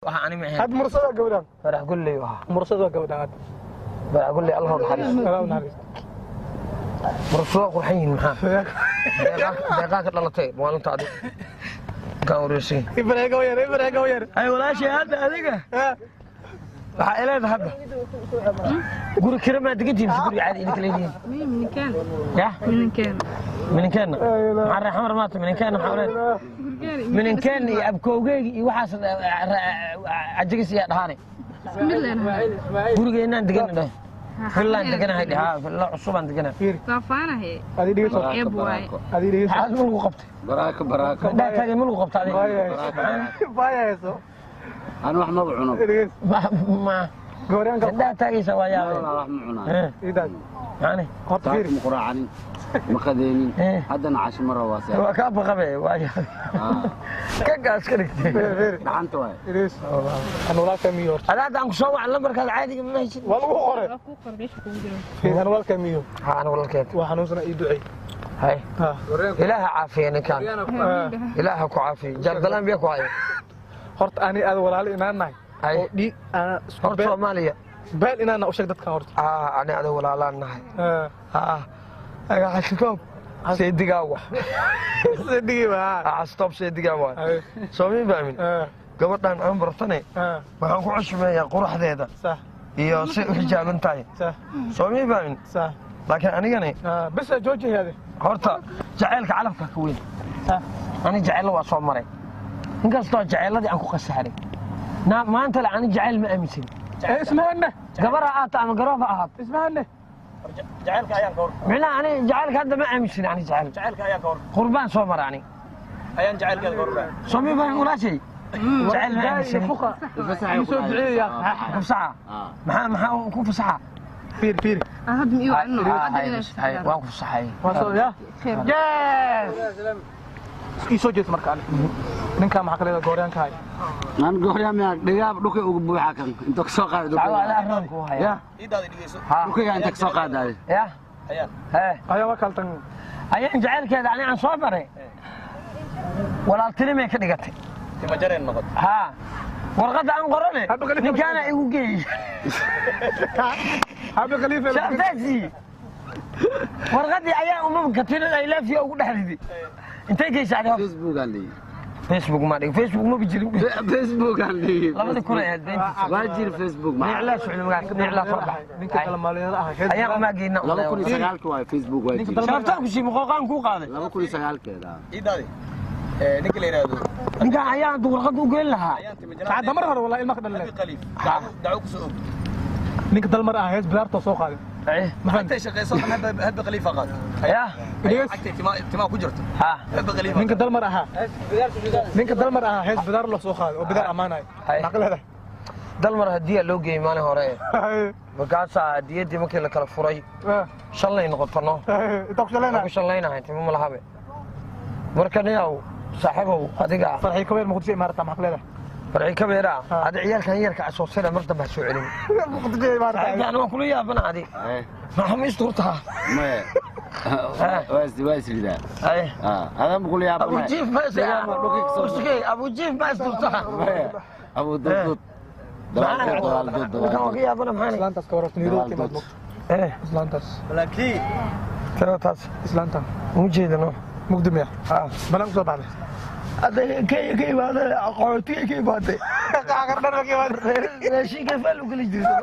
Waxa ani ma ahayn. Had mursada gabadhan. Farax gulley ahaa. Mursada gabadhan had. Farax gulley, Allah naxariisto. Allah naxariisto. Mursada qurxan yihiin, maxaa deeqaa ka dhalatay maalinta adi kaan wareysay. Ibrahim yar, Ibrahim yar. Ay walaashay, hadda adiga waxaa ileeda hadda guri kira maa degan tihiin mise guriga caadi idinka leedihiin? Mininkaan. Ya. Mininkaan. Mininkeenna maxaa reexamar maata mininkeenna maxaa uleed mininkeenna iyo abkoogeyga iyo waxaas cajagis iyo dhahaane. Mid leenahay. Gurigeennaan degana dheh, villaan deganahay dheh, haa, villa cusubaan deganahay. Faafaanahe. Adi dhigeyso. Ceeb waaye. Adi dhigeyso. Maxaad ma lagu qabtay? Baraaka, baraaka. Indhaha taagay, ma lagu qabta adiga? Baaya hayso. Aan wax maba cuno. Dhigeyso. Ma Gooryaanka. Indhaha taagaysa waa yaabay. Walaa wax ma cunaa. Idaad. Maxaani? Horta taak fiiri. Ma quraacanin, ma qadeenin, haddana casho ma rabaa see. Waa kaa baqabe, waa yaabay, ka gaas ka dhigtay. Fiiri. Gacanta waay. Dhigeyso. An walaalka miyo horta. Adaa hadda aan ku soo wacan lambarkaada caadiga ma haysid. Waa lagu qoray. Waa kuu qor meesha kugu jiro. Fiiri, an walaalka miyo. Haa, ana walaalkeed. Waa xanuunsana, ii ducey. Hay. Ha. Ilaaha caafiya ninkan, ilaaha ku caafiya. Jaardalaan biya ku haya. Horta ani aad walaalo inaan nahay. Hay. Oo dhiig ana isku horta beel. Soomaaliya. Beel inaan u sheeg dadkan horta. Aa, ani ada walaalaan nahay. Aa, aga xasitoob seedigaa wa. Sidii ba. Xasitoob seedigaa wa. Soo ma fahmin? Gabadhan aan bartane waxaan ku cusmeeyaa quruxdeeda iyo si u xijaaban tahay. Soo ma fahmin? Sax. Laakiin anigani Bes jooji hade. Horta jacaylka calafka ka weyn. Ani jacaylo waa soo maray, inkastoo jacayladii aan ku khasaaray. Maanta le ani jacayl ma aaminsan. Ismahane. Gabar ha ahaato ama garoob ha ahaato. Ismahane. Jacaylka ayaan ka hor. Micnaha ani jacaylka hadda ma aaminsan, ani jacayl Jacaylka ayaan ka hor. Qurbaan soo mara ani. Ayaan jacaylkeeda ka hor. Soo ma fahmin walaashay? Jacayl ma aaminsan. Fuqa. Ii soo duceeya yaa. Ku fasaxa. Maxaa ku fasaxa? Fiiri, fiiri. Hadda ma ii wacno. Hadda Hay, waan ku fasaxay. Waa soo ya. Khair. Yes. Ii soo jees marka ani. Ninka maxaa ka leedahay gooryaanka hay? Aan gooryaa miyaa dhigaab dhulka ugu buuxa kan inta ka soo qaada. Dacwo ada arrin ku haya. Ya. Iidaada dhigeyso. Ha. Dhulkayga inta ka soo qaadaay. Ya. Ayaan. Hee. Ayaa waa kala tan. Ayaan jacaylkeeda ani aan soo maray walaaltinimay ka dhigatay. Tima jareen noqot. Haa, warqadda aan qorane Hadda khalifa. Ninkaana igu geeyey. Abi Khalifa. Shaaftaasi warqaddii ayaa uma katinad ay laafiya ugu dhex riday. Intay geysa adi? Facebook aan dhigi. Facebook ma dhig, Facebook ma bijirin. Facebook aan dhigi. 2000 ay ahayd beentiisa. Waa jir Facebook. Niclaa socdo magaca, niclaa soo bax. Ninka kala maaliyada ah. Ayaan umaa geyna. 2009-ka waay, Facebook waa jir. Shaaftaan ku sii muqooqaan kuu qaaday. 2009-keeda. Iidaadi ninka la yidhaahdo. Ninkaan ayaan hadda warqadda u geyn lahaa. Ayaan tima jareen. Saacada mar hore wallahi ilma ka dhalin. Abi Khaliif dacwo ku soo og. Ninka dalmar ah hees bilaarta soo qaaday. Intay shaqayso dhan habba Khaliifa qaad. Ya. Agtay timaa ku jirto. Ha. Habba Khaliifa. Ninka dalmar ahaa. Ninka dalmar ahaa hees bidaar loo soo qaaday oo bidaar amaanay. Hay. Maxaa ka leedahay? Dalmar hadiya loo geeyey maalin hore, markaasaa hadiyaddii markii la kala furay shalay noqotono. Inta ku waan shaleynaa. Ku shallaynahay, timo ma lahabe. Marka niyow saaxiibow adiga. Farxii kabeer Muqdisho imaarata, maxaa ka leedahay? Farxii kabeera, adi ciyaalkan yarka asoosana mar dambe ha soo celin. Muqdisho imaarata. Saaxiibkaan waan kula yaabana adi. Maxaa ma isturtaa? Maya, waa isridaa. Ay. Adan kula yaabana. Abujiif ma is uskey, abujiif ma isturtaa? Maya, abu dudud. Ninkan waan ka yaabana, maxaa? Islaantaas ka wararta Nairobi ka imaad moogta. Islaantaas. Laakiin tiro taas. Islaantan. Uma jeedano. Mugdi miya? Ha. Balan ku soo baxday. Hadda Kenya ka imaaday, qaxootiga ka imaatay. Raashinka faal u geli jirta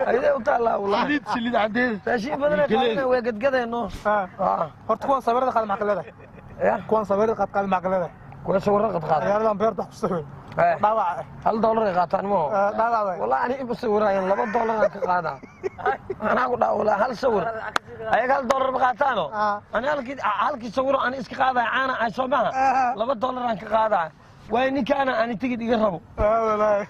ayadee u taallaa wallahi. Saliid cadeed. Raashin badan ay qaadana, way gadgadeeno. Horta kuwan sawirada qaad maxaa ka leedahay? Ya. Kuwan sawirada qaad qaad maxaa ka leedahay? Kuwa sawirro qad qaada. Ciyaaradan beerta wax ku sawir. Dhaawac. $1 ay qaataan maho. Dhaawac waay. Wallahi ani ima sawiraayan, $2 aan ka qaadaa anaa ku dhaa. Wallahi hal sawir ayaga $1 ma qaataano. Ani halkii sawiro ani iska qaadaya caana ay soo maha, $2 aan ka qaadaa. Waayo ninkaana ani tigid iga rabo. Wallaahi.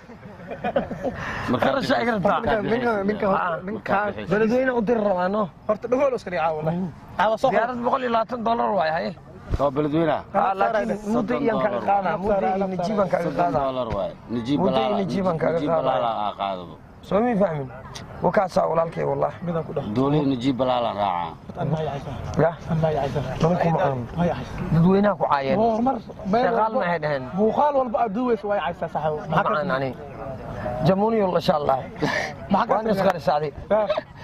Qarashaa iga rabtaa. Ninka ninka Beledweyne u diri rabaano. Horta dhagool iska dhigay caawa wallahi. Caawa soo diyaarad $120 waay haye. Oo beledweynaha. Laakiin muddo iyaan kaga qaadaa, muddo iyo najiibaan kaga soddon qaadaa. dollar waay, najiib. Muddo iyo najiibaan kaga najiib qaadaa. Balaala aa qaadabo. Soo mi fahmin wakaasaa walaalkay wallah. Midaan ku dhaho. Dooley Najiib Balaala raacaa. An ma yacaysan. Ya. An ma yacaysan. Lama kuma aan. Ma yacaysan. Dadweynaha ku caayeen. Horumar meel shaqaal walba ma ay dhaheen. Muuqaal walba aad duubaysa waa yacaysaa saaxiibo. Maxaa ka macaan ani jamuuniyo la sha Allah. Maxaa ka waan isqarisaaday.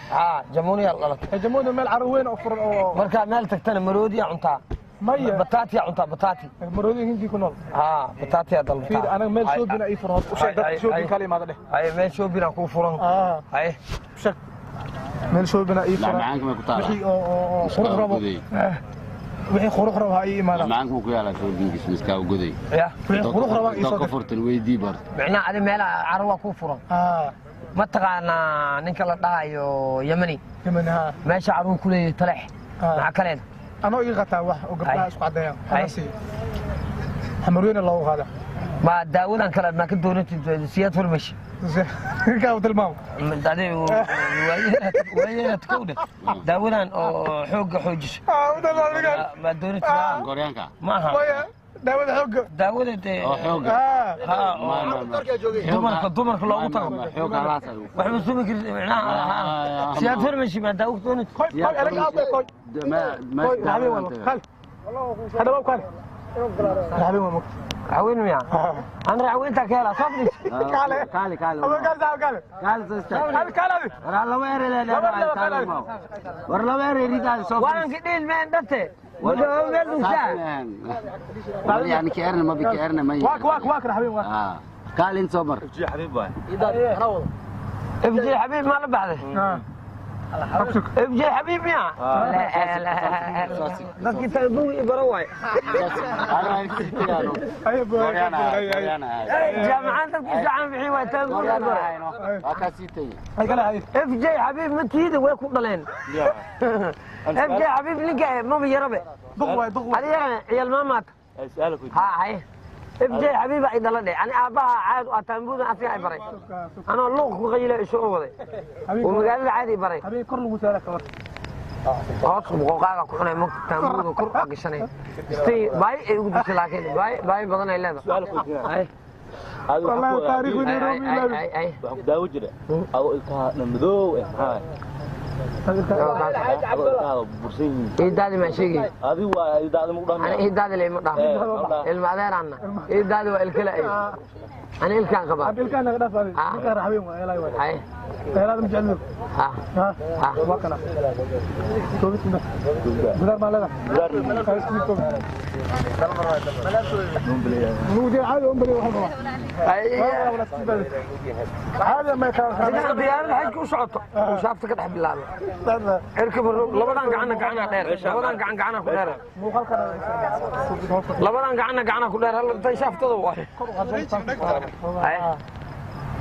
Haa jamuuniya dhalatay. Jamuuna meel carro weyn oo furan oo markaa meel tagtana maroodiya cuntaa. Maya. Bataatiya cuntaa bataati. Maroodi hindi ku nool. Haa bataatiya fiir dalbataa. anaga meel shoobina ii furan u sheeg dadka shoobin kala imaada dheh. Ay meel shoobina kuu furan. Ay u sheeg meel shoobina ii furan. Macaanka ma ku taala? Wixii oo oo qurux rabo. Wixii qurux rabo ha ii imaada. Macaanka ma ku yaalaa shoobinkiis miskaa u goday? Ya. Wixii qurux rabo ii soo ka furtan weydii bar. Micnaha adi meelaha carruur kuu furan. Ma taqaanaa ninka la dhahayo Yemeni? Yemeni haa. Meesha carruur ku leeyahay talex. Maxaa kaleed? Anoo iga qataa wax oo gabdhaha isku caddeeyaan. Waxaa siiyo. Xamarweyne loogu qaada. Ma daawadan kale ma ka doonatid siyaad farmashi? Ninkaa u tilmaamo. Waayeelad kowdhe. Daawadan oo xoogga xoojiso. Ma doonatid? Gooryaanka. Ma aha. Daawada xoogga. Daawada dee. Oo xoogga. Haa dumarka dumarka loogu tago. Xoogga halaas ay. Waxba sumi karin micnaha. Siyaad farmashi ma daawo ka doonatid? Koy koy erag aad koy. Ma Koy habeen waa kal. Hadaba kal. Habeen waa mugti. Raxweyn miya? Aan raxweynta ka helaa soo fadhiis. Kaale. Kaale kaale. Aba kaale saaxiib kaale. Kaale soo istaag. Kaale kaale adi. War laba eray leedahay. War laba eray ridaad soo Waan ka dhiil meen dhate. Wada meel dugtaa. War yani ka erna ma bi ka erna ma. Waak waak waak raxweyn waak. Kaale in soo mar. FJ Xabiib ma la baxday? FJ Xabiib miya? Dadkii taanbuug i baro waay. Jaamacad dadkii sacan bixi waay taanbuug i baro. FJ Xabiib ma tiida way ku dhaleen. FJ Xabiib ninka maba yarabe. Duq waay duq waay. Adiga ciyaal ma maata. Ha hay. FJ Xabiib ay dhaladhe. Ani aabbaha caad u taanbuudan asiga ay baray. Anoo luuq ku qayila isu waday. Oo magaalada caadi baray. Habeen kor lagu saara kabar. Hoos qoqaaga ku cunay mugta taanbuuda kor u gashanay. Istay baay ay ugu dishay laakiin baay baay badan ay leedahay. Ay. Wallahi taariikh weyn Nairobi ilaawi. Ay. Waxa ku daawo jira. Adoo ilkaha madow eh maxaa? Iidaadi ma sheegi. Adi waa iidaadi ma dhahan. Ani iidaadi leema dhahan. Ilma adeerana. Iidaadi waa ilkala ay. Ani ilkaan qabaa. Ilkaan naga dhaaf adi. Ilkaan raxweyn waa ilaahay waay. Hay. Eelada ma jeclid. Ha. Ha. Waa kana. Toobis ma. Gudaar ma leedahay. Gudaar. Mugdi caadi oo bari waxa qabaa. Ay. Caadi ma ka. Sidii diyaarad xaj ku socoto. Oo shaafta ka dhex bilaabay. Cirka labadan gacana gacana dheer. Labadan gacan gacana ku dheer. Labadan gacana gacana ku dheer. Hal intay shaaftada waay. Ay.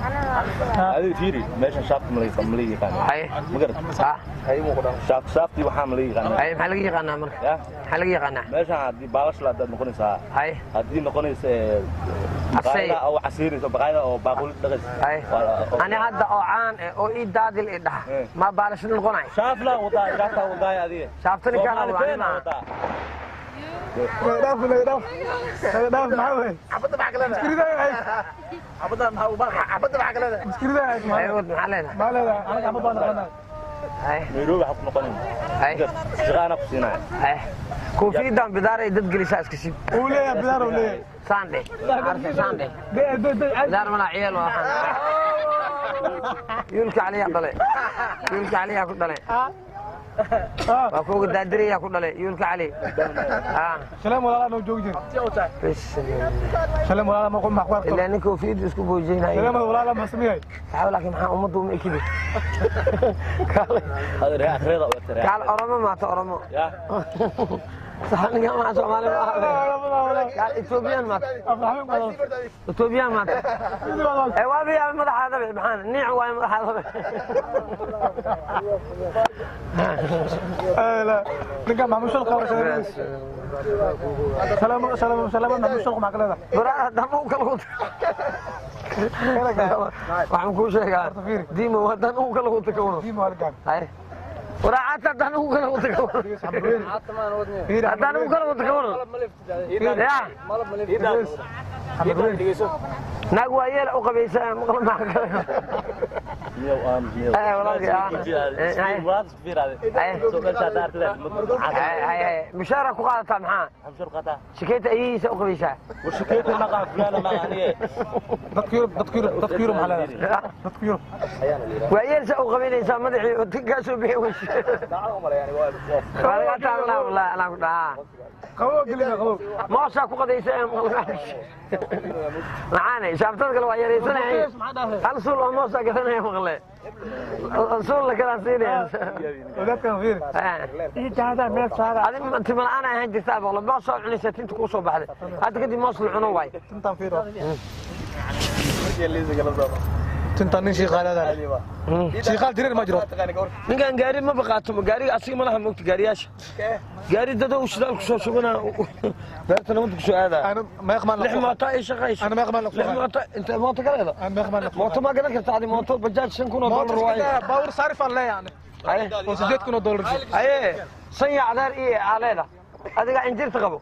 Adiga fiiri meesha shaafta ma laga yaqaan. Ay. Ma garat? Ha. Shaaftii waxaa ma laga yaqaan. Ay maxaa laga yaqaanaa marka? Maxaa laga yaqaanaa? Meesha haddii baalash la hadaad noqonaysaa. Ay. Haddii noqonaysa baqaayada oo casiirayso baqaayada oo baaquli dhaqaysa. Ay. Ani hadda oo caan eh oo ii daadil i dhaha. Ma baalash noqonay? Shaafla wadaa shaafta wadaa adiga. Shaaftani kana wadaa. Dhaaf dhaaf dhaaf maxaa weey? Xabadda maxaa kale? Miskirida ay. Xabadda maxaa u baahan? Xabadda maxaa kale? Miskirida ay. Ay wad maxaa leedahay? Ma leedahay anaga xabad baan noqonay. Ay. Nairobi waxa ku noqonay. Ay. Shaqaana ku siinaya. Ay. Koofiyadan bidaar ay dad gelisaa iska sii. Uu leeyahay bidaar uu leeyahay. Saande. Arka saande. Bidaar mana ciyaal waa waxaan. Yuulka caliya dhalay. Yuulka caliya ku dhalay. Waa kuwa daadiriya ku dhalay yuulka cali. Salaam walaal anoo joogi jir. Salaam walaal ma qom ma ku Ilaa ninka koofiyadu isku boojinayo. Salaam walaal ma sameeyay. Waxa laakiin maxaa ummaddu uma ekidi. Kaale. Hada reer akhirada u egtay. Kaal Oromo maata Oromo. Ya. Saxaniga ma Soomaali ma aha. Kaal Ethiopian maata. Ethiopian maata. Ee waa biya madaxaada maxaan niic waay madaxaada. La ninka maxamed shulq waa salaam salaam salaam maxamed shulq ma kala Bara haddaan u kala wado. Waxaan kuu sheegaa Dimo haddaan u kala wado ka wado. Dimo halkan. Hay. Waraacata haddaan u kala wado ka wado. Haddaan u kala wado ka wado. Ya. Naag waa yeel u qabaysaa maqla maxaa kale. Mushaara ku qaadataa maxaa? Shikeeta ayihiisa u qabaysaa. Dadka Yurub, dadka Yurub, dadka Yurub maxaa leedahay? Dadka Yurub. Waa yeelsa u qabaynaysaa madaxii oo tinkaasoo bixi weyse. Waa laga taagnaa wallahi anaa ku dhahaa. Qabow gelina qabow. Moosaa ku qadaysa macaane shaaftada kale waa yaraysanaya. Hal suul oo moosaa gadanaya maqle. Suul la kala siinaya. Wadaadkan fiiri. Adi tima la'aan ay ahaan jirtaa boqol moos soo cunaysa tinta kuu soo baxday. Hadda kadib moos la cuno waay. Tintaan fiiro. Tintaan nin shiiqaal leedahay. Shiiqaal jireer ma jiro. Ninkan gaari ma baqaato gaariga asiga ma laha moogta gaariyaasha. Gaari dada uu shidaal ku soo shubanaa beerta nabadda ku soo aadaa. Ana meeq maan Lix mooto ay shaqayso. Ana meeq maan Lix mooto inta mooto ka leedo. Ana meeq maan Mooto ma gadan kartaa adi mooto bajaaj $5,000 waaye. Baawur saarif aan leeyahay. Oo $8,000. Aye san ya cadaar iyo aleeda. Adiga injirta qabo.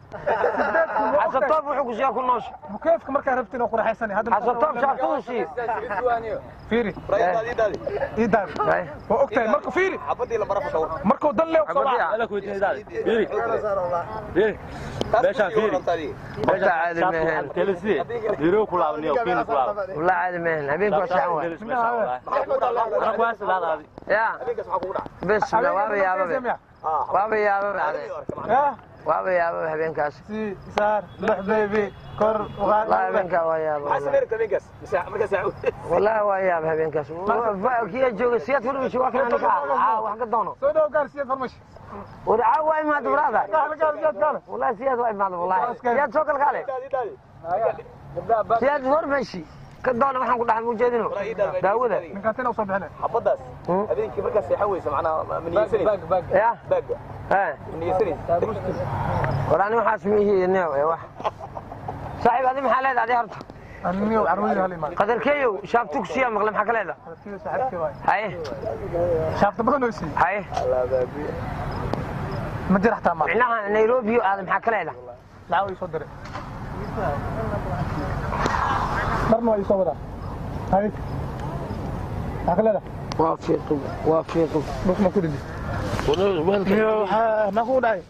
Xasatoob wuxuu ku siiyaa ku noosha. Mukeefka markaa rabtiin oo ku raaxaysanay hadda. Xasatoob shaaftuu sii. Fiiri. Ii daadi. Waa ogtahay marka fiiri. Markuu dan leeyo soo baxa. Horta caadi maahan. Wallah caadi maahan. Habeenku waa saxan waay. Ya. Bes waaba yaababa. Waaba yaababa ade. Waaba yaababa habeenkaas. Si saar lix baby kor u qaad. Wallahi habeenkaa waa yaaba. Wallahi waa yaaba habeenkaas. Kiya jooga siyaad farmashi waa kan aniga ah wax ka doono. Soo dhaw gaar siyaad farmashi. War caawa waa imaad brother. Gaar gaar siyaad gaar. Wallahi siyaad waa imaad wallahi. Siyaad soo kal kaale. Siyaad farmashi. Ka doono waxaan ku dhaxay mujeedino. Daawada. Ninkaan tina u soo bixinay. Xabadaas habeenkii markaa seexan weysa macnaha ma niyeysanaysa. Ya. Baaga Eh. niyeysanaysa. War ani waxaas ma ihi neew ee wax. Saaxiib adi maxaa leedahay adi horta? Aniyo carruurtii hal imaan. Qadarkeeyow shaaftu ku siiyaa maqle maxaa ka leedahay? Qadarkeeyo saaxiibkii waay. Haye. Shaafta badan oo sii. Haye. Ma jira xataa ma. Micnaha Nairobi oo aad maxaa ka leedahay? Lacag ii soo diray. Marna waa ii soo wadaa. Haye. Maxaa ka leedahay? Waa fiiqib, waa fiiqib. Dhulka ma ku dhidi. Maxaa ku dhacay?